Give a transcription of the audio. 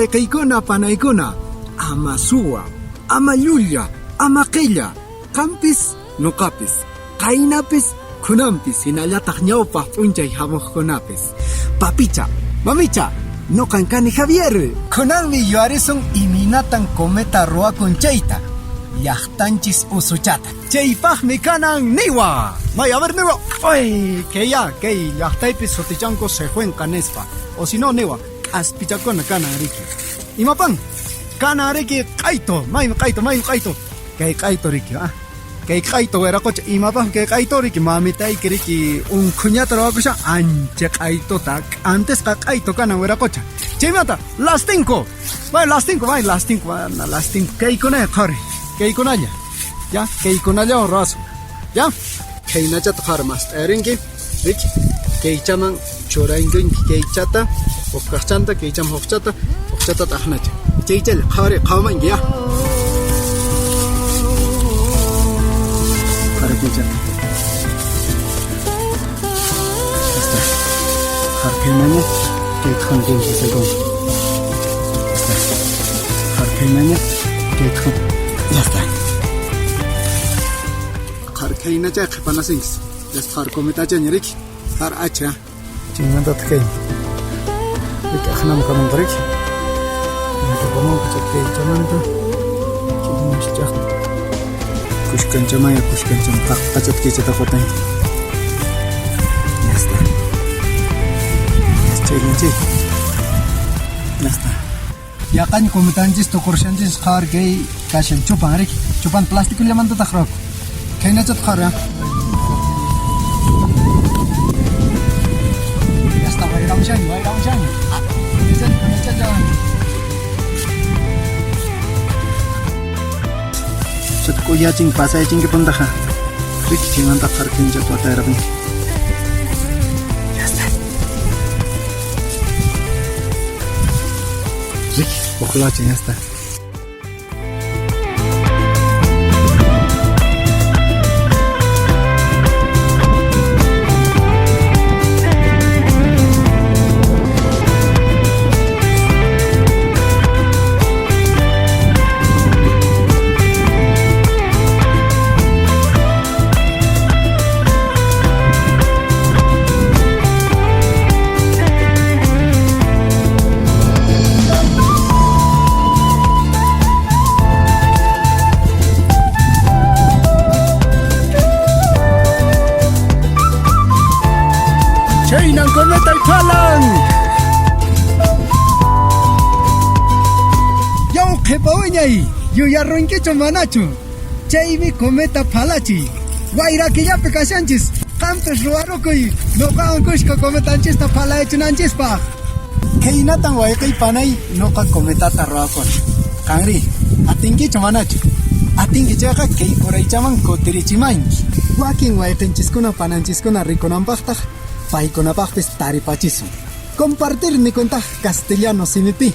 Wayqiykuna panaykuna, ama suwa, ama llulla, ama qilla, qampis nuqapis, qaynapis khunanpis hinallataq ñawpaq p'unchay hamuqkunapis. Papicha, mamicha, nuqan kani Javier. Khunanmi yuarisun imaynatan cometa ruwakun chayta, llaqtanchis usuchata. Chaypaqmi kanan niwa. May, a ver niwa. Ay, kay ya, kay llaqtaypi sutichanku sejuenqa nispa. O si no niwa, k'aspichakuna kanan riki. Imapan? Kanan riki q'aytu, maymi q'aytu, maymi q'aytu. Kay q'aytu riki, ah. Kay q'aytu wiraqocha, imapaq kay q'aytu riki, mamitayki riki unkhuñata ruwakushan ancha q'aytuta, k'antisqa q'aytu kanan wiraqocha. Chaymanta, lastinku. May lastinku, may lastinku, lastinku. Kaykunalla qhari, kaykunalla. Ya, kaykunallawan ruwasun. Ya, khaynachata qhari mast'arinki, riki, kaychaman churankinki kaychata, huk kaqchanta, kaychaman hukchata, hukchata t'aqnacha. Chaychalla, qhari, qhawamanki, ya. Qhari kaychata. Está. Qhari khaynaña, kayta qhankinki según. Está. Qhari khaynaña, kayta qhan. Ya está. Qhari khaynachay qhipanasinchis. Ya está, qhari cometachaña riki. Qhari acha. Chaymantataq kay. Riki aqnaman kamunqa riki. Kamunqa chay kaychamanta. Chaymanchaq. Kushkanchamaya, kushkanchama. Qaqqachata kaychata qwatanki. Ya está. Chaylan chay. Ya está. Yaqaña cometanchis tukurushanchis qhawar kay kashan chupan riki. Chupan plastikullamantataq ruwakun. Khaynachata qhawar ya. Ya está, wayramushanña, wayramushanña. Khaynachalla, khaynachalla. Chata k'uyachinki, pasayachinki puntaqa. Riki chaymanta qharqinchata watayarqanki. Ya está. Riki, uqlachin, ya está. Chaynan cometay phalan. Yaw qhipa wiñay, yuyarunkichu manachu? Chaymi cometa phalachiy. Wayra killapi kashanchis, qampis ruwarukuy, nuqawan kushka cometanchista phalayachinanchispaq. Khaynatan wayqiy panay nuqa cometata ruwakuni. Qanrí, atinkichu manachu? Atinki chayqa kay uraychaman kutirichimanki. Wakin wayqinchiskuna pananchiskuna rikunanpaqtaq paykunapaqpis taripachisun. Compartir nikuntaq castellano simipi.